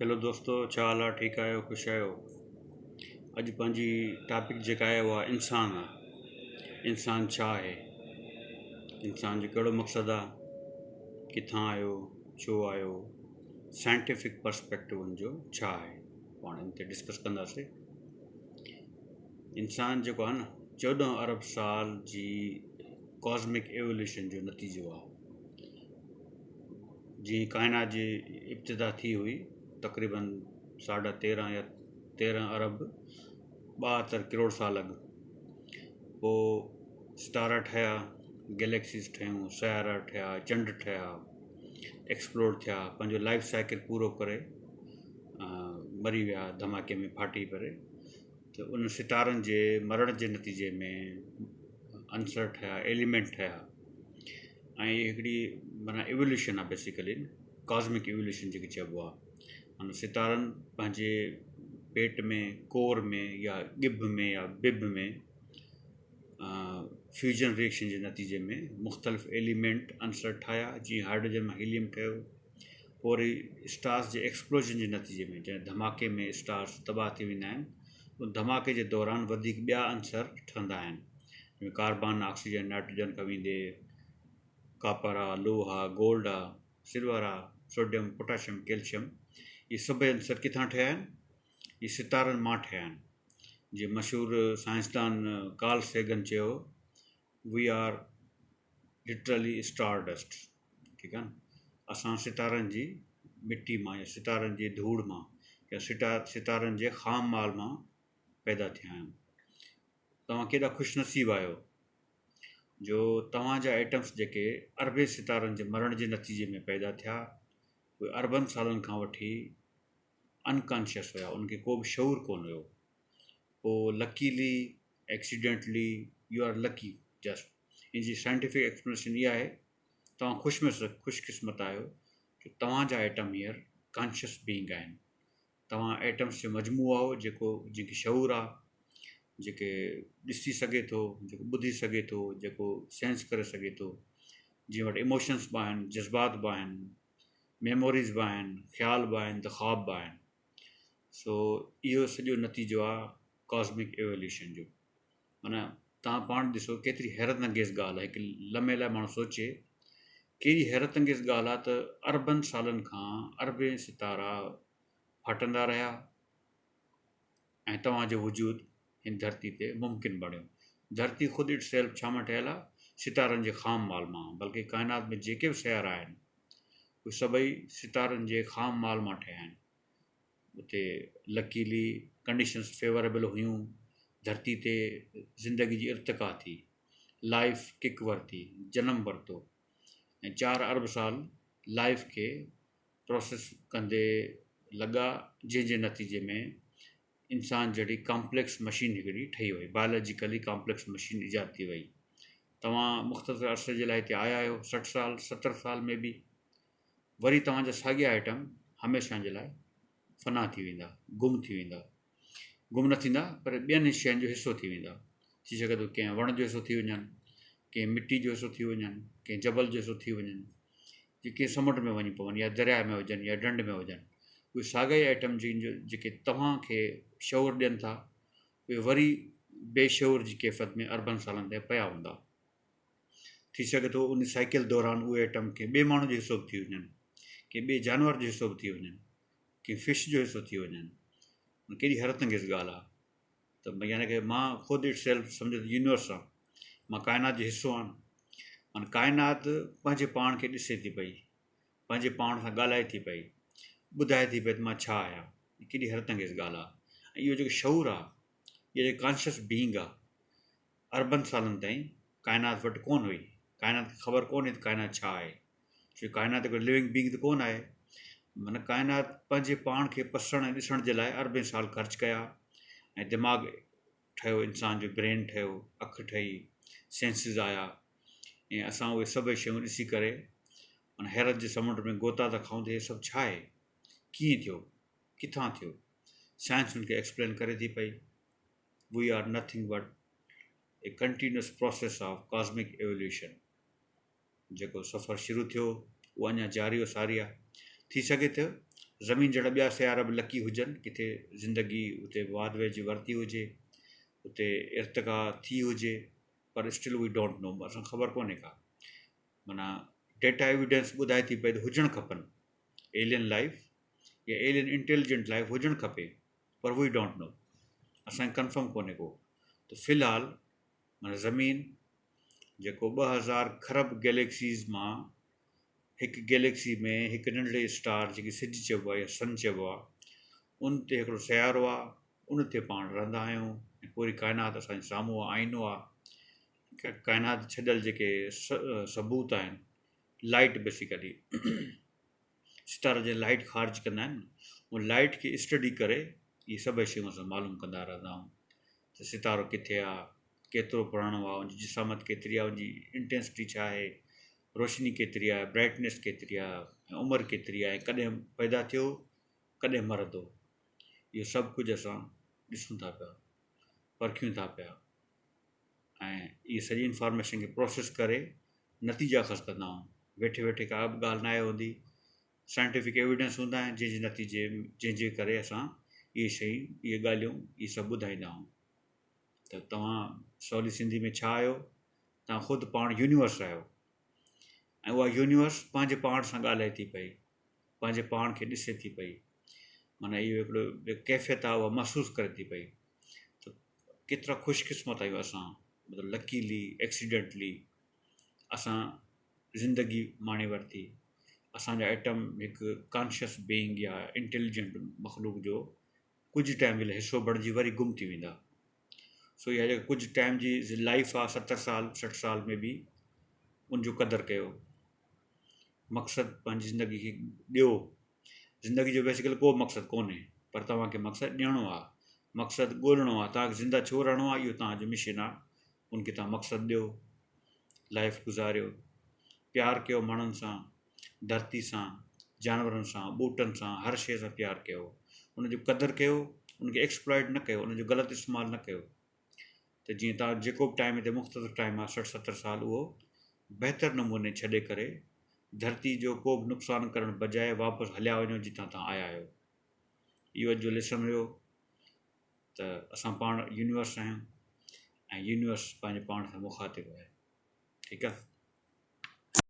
Hello دوستو ڇا حال آ ٺيڪ آهيو خوش آهيو اڄ پنهنجي ٽاپڪ جيڪا آهي اها انسان آ انسان ڇا آهي انسان جو ڪهڙو مقصد آ ڪٿان آيو ڇو آيو سائنٽيفڪ پرسپيڪٽو ان جو ڇا آهي پاڻ ان تي ڊسڪس ڪنداسي انسان جيڪو آ نه 14 ارب سال جي ڪاسمڪ ايووليوشن جو نتيجو آ جيئن ڪائنات جي ابتدا ٿي هئي تقريبن ساڍا تيرهن يا 13 ارب 72 ڪروڙ سال اڳ پوء ستارا ٺهيا گليڪسيز ٺهيون سيارا ٺهيا چنڊ ٺهيا ايڪسپلوڊ ٿيا پنهنجو لائف سائيڪل پورو ڪري مري ويا ڌماڪي ۾ ڦاٽي ڪري ته ان ستارن جي مرڻ جي نتيجي ۾ عنصر ٺهيا ايليمينٽ ٺهيا ۽ هي هڪڙي معنيٰ ايووليوشن آهي بيسيڪلي ڪاسمڪ ايووليوشن جيڪي چئبو آهي معنيٰ ستارن پنهنجي پيٽ ۾ ڪور ۾ يا ڳڀ ۾ يا بب ۾ فيوزن ريئيڪشن جي نتيجي ۾ مختلف ايليمينٽ عنصر ٺاهيا جيئن هائڊروجن مان هيليم ٺهيو پوء وري اسٽارس جي ايڪسپلوزن جي نتيجي ۾ جڏهن ڌماڪي ۾ اسٽارس تباهه ٿي ويندا آهن ان ڌماڪي جي دوران وڌيڪ ٻيا عنصر ٺهندا آهن جيئن ڪاربان آڪسيجن نائٽروجن کان ويندي ڪاپر آ لوهه آ گولڊ آ سلور آ سوڊيم پوٽاشيم ڪيلشيم اهي سڀئي عنصر ڪٿان ٺهيا آهن اهي ستارن مان ٺهيا آهن جيئن مشهور سائنسدان ڪارل سيگن چيو we are literally star dust ٺيڪ آ نه اسان ستارن جي مٽي مان يا ستارن جي ڌوڙ مان يا ستارن جي خام مال مان پيدا ٿيا آهيون توهان ڪيڏا خوش نصيب آهيو جو توهان جا ايٽمس جيڪي اربين ستارن جي مرڻ جي نتيجي ۾ پيدا ٿيا اهي اربن سالن کان وٺي انڪانشس هيا انهن کي ڪو به شعور ڪونه هيو پوء luckily accidentally you are lucky just ان جي سائنٽيفڪ ايڪسپلينيشن اها آهي توهان خوش خوش قسمت آهيو جو توهان جا ايٽم هينئر ڪانشس بينگ آهن توهان ايٽمس جو مجموعو آهو جيڪو جنهن کي شعور آهي جيڪي ڏسي سگهي ٿو جيڪو ٻڌي سگهي ٿو جيڪو سينس ڪري سگهي ٿو جنهن وٽ ايموشنس به آهن جذبات به آهن ميموريز به آهن خيال به آهن ته خواب به آهن سو اهو سڄو نتيجو آهي ڪاسمڪ ايووليوشن جو معنيٰ توهان پاڻ ڏسو ڪيتري حيرت انگيز ڳالهه آهي هڪ لمحي لاء ماڻهو سوچي ڪيڏي حيرت انگيز ڳالهه آهي ته اربن سالن کان اربين ستارا ڦاٽندا رهيا ۽ توهان جو وجود هن ڌرتي تي ممڪن بڻيو. ڌرتي خود it self ڇا مان ٺهيل آهي؟ ستارن جي خام مال مان، بلڪه ڪائنات ۾ جيڪي به سيارا آهن، اهي سڀئي ستارن جي خام مال مان ٺهيا آهن. اتي لڪيلي ڪنڊيشنز فيوريبل هيون، ڌرتي تي زندگي جي ارتقا ٿي، لائيف ڪڪ ورتي، جنم ورتو ۽ 4 ارب سال لائيف کي پروسيس ڪندي لڳا جنهن جي نتيجي ۾ انسان جهڙي ڪامپليڪس مشين هڪڙي ٺهي وئي، بائلاجيڪلي ڪامپليڪس مشين ايجاد ٿي وئي. توهان مختصر عرصي جي لاء هتي آيا آهيو، 60 سال، 70 سال مي بي، وري توهان جا ساڳيا آئٽم هميشه جي لاء فنا ٿي ويندا، گم ٿي ويندا. گم نه ٿيندا پر ٻين شين جو حصو ٿي ويندا. ٿي سگهي ٿو ڪنهن وڻ جو حصو ٿي وڃن، ڪنهن مٽي جو حصو ٿي وڃن، ڪنهن جبل جو حصو ٿي وڃن، جي ڪنهن سمنڊ ۾ وڃي پون يا درياء ۾ هجن يا ڍنڍ ۾ هجن. اهي ساڳيا ئي آئٽم جن جو جيڪي توهان کي شعور ڏين ٿا، اهي وري بي شعور جي ڪيفيت ۾ اربن سالن تائين پيا هوندا. ٿي سگهي ٿو ان سائيڪل دوران اهي ائٽم ڪنهن ٻئي ماڻهو جو حصو به ٿي وڃن، ڪنهن ٻئي جانور جو حصو به ٿي وڃن، ڪنهن فش جو حصو ٿي وڃن. ڪيڏي حيرت انگيز ڳالهه آهي ته يعني ڪه مان خود it self سمجهو ته يونيورس آهيان، مان ڪائنات جو حصو آهيان. معنيٰ ڪائنات پنهنجي پاڻ کي ڏسي ٿي پئي، پنهنجي پاڻ سان ڳالهائي ٿي پئي، ٻڌائي ٿي پئي ته مان ڇا آهيان. ڪيڏي حيرت انگيز ڳالهه آهي ۽ اهو جيڪو شعور آهي، اها جيڪي ڪانشس بينگ آهي، اربن سالن تائين ڪائنات وٽ ڪونه هئي. ڪائنات کي خبر ڪونه هئي ته ڪائنات ڇا آهي. ڇو جو ڪائنات هڪڙو لوئنگ بينگ ته ڪونه آهي. معنيٰ ڪائنات پنهنجي پاڻ کي پسڻ ۽ ڏسڻ جي لاء اربين سال خرچ ڪيا ۽ دماغ ٺهيو، انسان جو برين ٺهيو، اک ٺهي، سينسز آيا ۽ اسان اهي سڀئي شيون ڏسي ڪري ان حيرت جي سمنڊ ۾ غوطا ٿا کائون ته هي سڀ ڇا آهي؟ ڪيئن ٿيو؟ ڪٿان ٿيو؟ سائنس ان کي ايڪسپلين ڪري ٿي پئي. We are nothing but a continuous process of cosmic evolution جيڪو سفر شروع ٿيو اهو اڃا جاري و ساري آهي. ٿي سگهي ٿو زمين جهڙا ٻيا سيارا به لڪي هجن، ڪٿي زندگي اتي واڌ ويجهه ورتي هجي، اتي ارتقا ٿي هجي، پر اسٽل we don't know, اسان کي خبر ڪونهي ڪا. معنيٰ ڊيٽا ايويڊنس ٻڌائي ٿي پئي ته هجڻ کپن ايلين لائف يا ايلين انٽيليجنٽ لائف هجڻ کپي، پر we don't know, اسان کي ڪنفرم ڪونهي ڪو. ته في الحال معنيٰ زمين جيڪو 2000 کرب گيليڪسيز مان هڪ گيليڪسي ۾ هڪ ننڍڙي اسٽار جيڪي سج چئبو آهي يا سن چئبو آهي ان تي هڪڙو سيارو آهي ان تي پاڻ رهندا آهيون ۽ پوري ڪائنات اسان جي سامهون آهي آئينو آهي ڪائنات ڇڏيل جيڪي ثبوت آهن لائٽ بيسيڪلي ستارا جڏهن لائٽ خارج ڪندا آهن ان لائٽ کي اسٽڊي ڪري اهي سڀئي شيون اسان معلوم ڪندا رهندا آهيون ته ستارو ڪٿي آهي ڪيترو پراڻو آهي ان جي جسامت ڪيتري آهي ان جي انٽينسٽي ڇا آهي روشني ڪيتري آهي برائٽنيس ڪيتري آهي ۽ عمر ڪيتري آهي ڪڏهن پيدا ٿيو ڪڏهن مرندو اهو سڀ ڪجهه اسان ڏسون ٿا پيا پرکيون ٿا پيا ۽ اهي سڄي انفارميشن کي پروسيس ڪري نتيجا اخذ ڪندا آهيون. ويٺي ويٺي ڪا به ڳالهه ناهي هوندي. سائنٽيفڪ ايويڊنس هوندا آهن جنهن جي نتيجي جنهن جي ڪري اسان اهي شيون اهي ڳالهيون اهي سڀ ٻڌائيندا آهيون ته توهان سولي سنڌي ۾ ڇا آهيو توهان خود پاڻ يونيورس آهيو ۽ اها يونيورس پنهنجي پاڻ سان ڳالهائي ٿي پئي پنهنجي پاڻ کي ڏسي ٿي پئي معنيٰ اهو هڪڙو ڪيفيت آهي اها محسوس ڪري ٿي پئي ته ڪيترا خوش قسمت آهيون اسان مطلب لڪيلي ايڪسيڊنٽلي اسان زندگي ماڻي ورتي اسان جا ايٽم هڪ ڪانشس بينگ يا انٽيليجنٽ مخلوق جو ڪجهه ٽائيم جي لاء حصو بڻجي وري گم ٿي ويندا سو اها جيڪا ڪجهه ٽائيم جي لائف آهي 70 سال 60 سال ۾ به ان جو قدر ڪيو مقصد پنهنجي زندگي کي ڏيو زندگي جو بيسيڪلي ڪو مقصد ڪونهي پر توهان کي مقصد ڏيڻو آهي مقصد ڳولڻو آهي توهان کي زنده ڇو رهڻو آهي اهو توهان جو مشن آهي ان کي توهان مقصد ڏيو لائف گذاريو پيار ڪيو ماڻهن سان ڌرتي سان جانورن سان ٻوٽن سان هر شيء سان پيار ڪيو ان جو قدر ڪيو ان کي ايڪسپلائٽ نه ڪيو ان جو غلط استعمال نه ڪيو ته جيئن توهان جيڪو به ٽائيم هتي مختصر ٽائيم آهي 60 70 سال اهو بهتر نموني ڇڏي ڪري ڌرتي جو ڪو به نقصان ڪرڻ بجاء واپس هليا وڃو جتان توهان آيا آهيو. اهو اڄ جو ليسن هيو ته اسان پاڻ يونيورس آهيون ۽ يونيورس پنهنجي پاڻ سان مخاطب آهي. ٺيڪ آهي.